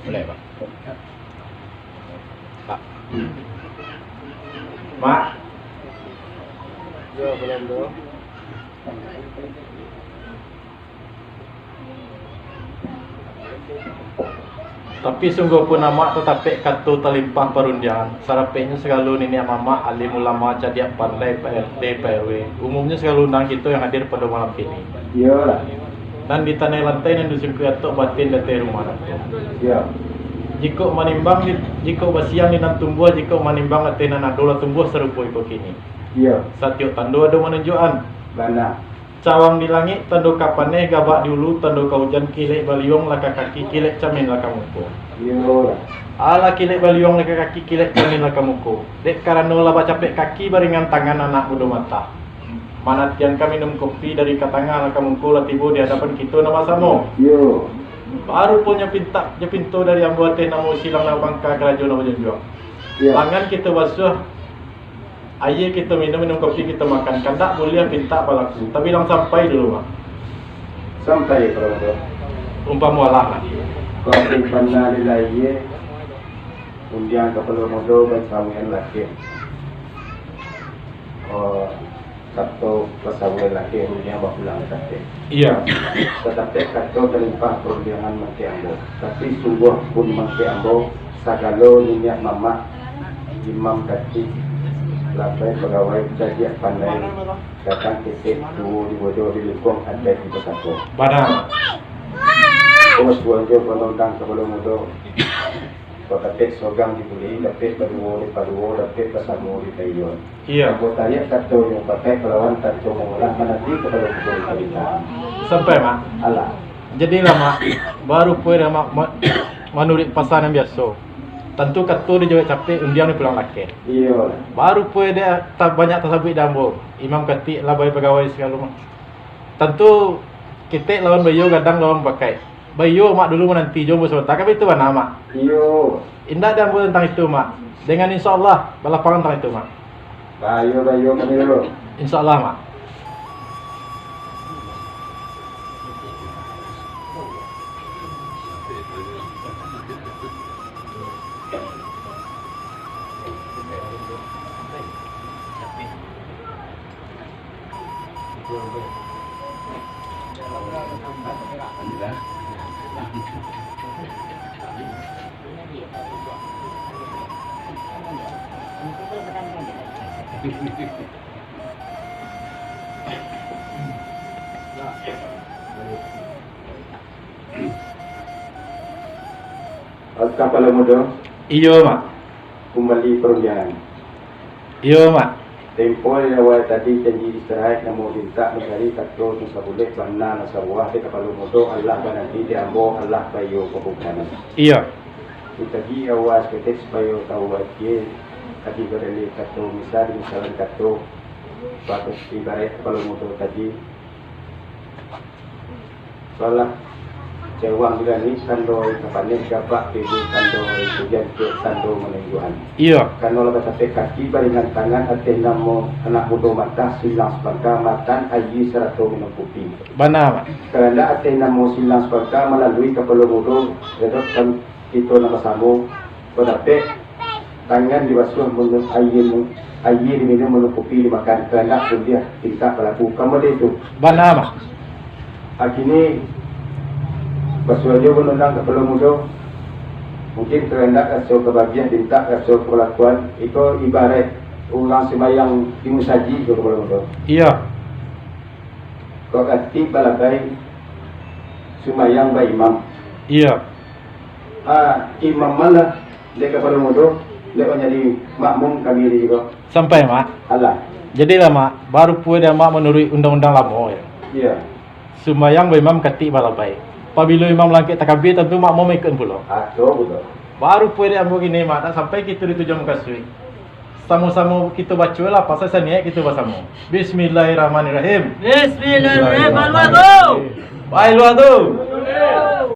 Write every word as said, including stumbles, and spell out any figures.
Boleh, Pak. Pak. Mak. Yo, belum tu. Tapi sungguahpun amak tatapek kato talimpah parundiangan, sarapeknyo sagalo niniak mamak, alim ulama, cadiak pandai, Pak R T, Pak R W, umumnyo sagalo undangan kito yang hadir pado malam kini. Iyolah. Nan di tanah lantai nan disungkuik atok batin di ateh rumah. Iyo. Jikok manimbang, jikok basiang di nan tumbuah, jikok manimbang ateh nan ado lah tumbuah sarupo iko kini. Iyo. Satiok tando ado manunjuakan. Bana. Cawang di langik, tando ka paneh, gabak di ulu, tando ka ujan, kilek baliuang lah ka kaki, kilek camin lah ka muko. Iyo. Alah kilek baliuang lah ka kaki, kilek camin lah ka muko. Dek karano lah bacapek kaki baringan tangan anak mudo mata. Manantian ka minum kopi dari ka tangah lah ka muko lah tibo di adapan kito nan basamo. Iyo. Baru punyo pintak jo pinto dari ambo ateh namo silang nan bangka karajo nan bajunjuang. Iyo. Tangan kito basuah, aia kito minum, minum kopi kito makan, kandak buliah pintak balaku. Tabilang sampai dulu, Mak. Sampai, Kapalo Mudo. Umpamo alah, Mak. Kau tu pernah di lahia, undiang Kapalo Mudo basamuan lakeh. Oh, kato basamuan lakeh, undiang bapulang ka ateh. Iyo. Tatapek kato talimpah parundiangan mangkek ambo. Tapi sungguahpun mangkek ambo, sagalo niniak mamak, imam katik, labai pagawai, cadiak pandai, gadang ketek, tuo di bodo di lingkuang adaik di pusako. Bana. Oh, suanjo panondang Kapalo Mudo. Kok dapek sogang di buli, dapek baduo di paduo, dapek basamo di paiyo. Iyo. Ambo tariak katonyo, pakai palawan tanto mangolah, mananti Kapalo Mudo di pabintangan. Sampai, Mak. Alah. Jadilah, Mak, baru pue dek Mak ma-, manuruik pasan nan biaso. Tantu kato dijawek capek, undiang dipulang lakeh. Iyo. Baru pue dek ta-, banyak tasabuik dek ambo, imam katik, labai pagawai sagalo, Mak. Tantu ketek lawan baiyo, gadang lawan bakaik. Baiyo, Mak, dulu mananti jo ambo sabanta, kan baitu bana, Mak? Iyo. Indak dek ambo tantang itu, Mak. Dengan insya Allah, balapangan tantang itu, Mak. Baiyo, baiyo, kami dulu. Insya Allah, Mak. Kapalo Mudo. Iyo, Mak. Kumbali parundiangan. Iyo, Mak. Tempo di awal tadi janji istirahat, namo mintak mancari kato nan sabulek, bana nan sabuah, dek Kapalo Mudo, alah bananti dek ambo, alah baiyo pabungkanan. Iyo. Ditagih awal saketek supayo tahu batua, tadi badalih kato, misal dimisalan kato, bagus ibarat Kapalo Mudo tadi. Solah cewang di langik, tando ka paneh, gabak di ulu, tando ujan, kek tando manunjuakan. Iyo. Karano lah batapek kaki, baringan tangan, ateh namo anak mudo matah, silang sapangka, makan aia sarato minum kupi. Bana, Mak. Kahandak ateh namo silang sapangka malalui Kapalo Mudo, redok kan kito nan basamo, kok dapek tangan dibasuah, manu-, aia mu-, aia diminum, manu kupi dimakan, kahandak buliah pintak balaku. Kan model itu. Bana, Mak. Kini, basuah jo banunang Kapalo Mudo, mungkin kahandak raso kabagiah, pintak raso kabalakuan, iko ibarat urang sumbayang di musajik jo Kapalo Mudo. Iyo. Kok katik balabai sumbayang baimam. Iyo. Ah, imam malah dek Kapalo Mudo, dek manjadi makmum kami di jugo. Sampai, Mak? Alah. Jadilah, Mak, baru pue dek Mak manuruik undang-undang lamo, yo. Iyo. Sumbayang baimam katik balabai. Pabilo imam langkek takabir, tantu makmum ikut pulo. Ah, tu pulo. Baru pue dek ambo kini, Mak, nak sampai kito di tujuan mukasuik. Samo-samo kito bacolah, pasal saniaik kito basamo. Bismillahirrahmanirrahim. Bismillahirrahmanirrahim. Alwadu. Baik, alwadu.